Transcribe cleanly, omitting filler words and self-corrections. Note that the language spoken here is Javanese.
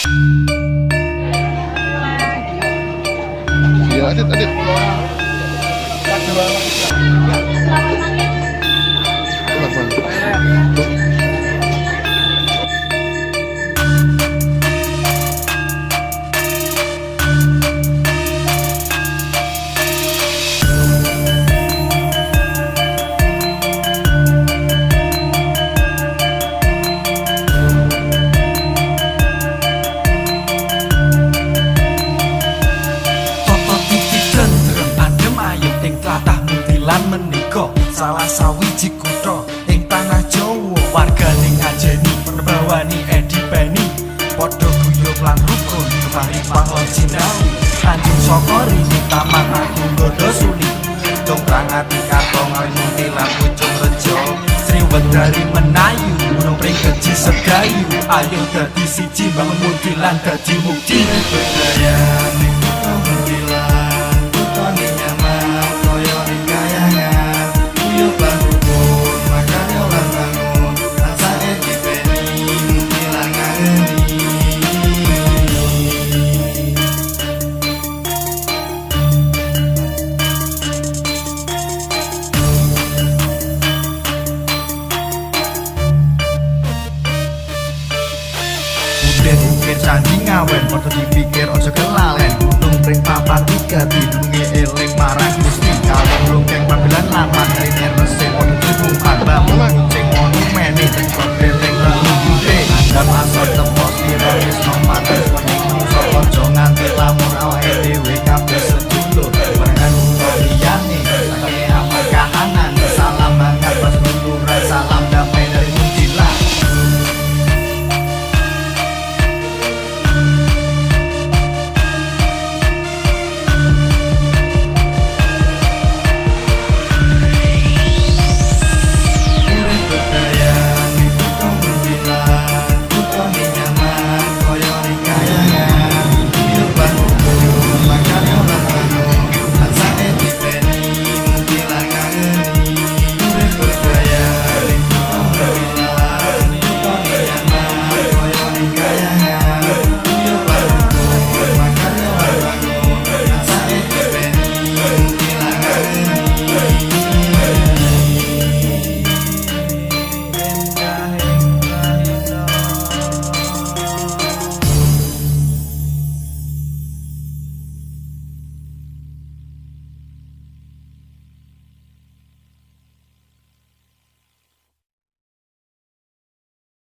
Iya, Adit, Adit. Mas, Mas. Toto titi tentrem adem ayem ing tlatah Muntilan menika salah sawiji kutha ing tanah Jawa. Wargane ngajeni perbawani Edi Peni, padha guyub lan rukun kemari lan sinau. Tanjung Sokori, Taman Agung Gondosuli, Dongkrang Ati Karto Muntilan Ujung Rejo, Sriwedari Menayu, Gunung Pringkeji Sedayu. Ayo dadi siji, bangun Muntilan dadi mukti. Budaya ning kutha Muntilan, kutane nyaman kaya ning kayangan. Guyub lan rukun, makarya lan bangun, tansah dipeni Muntilan ngangeni. Punden ukir candi Ngawen, padha dipikir aja kelalen. Gunung Pring papan tiga dinunge eling marang Gusti. Kalung longkeng pambilan lapan rene resik padha dibongkar, bangun kucing monumene.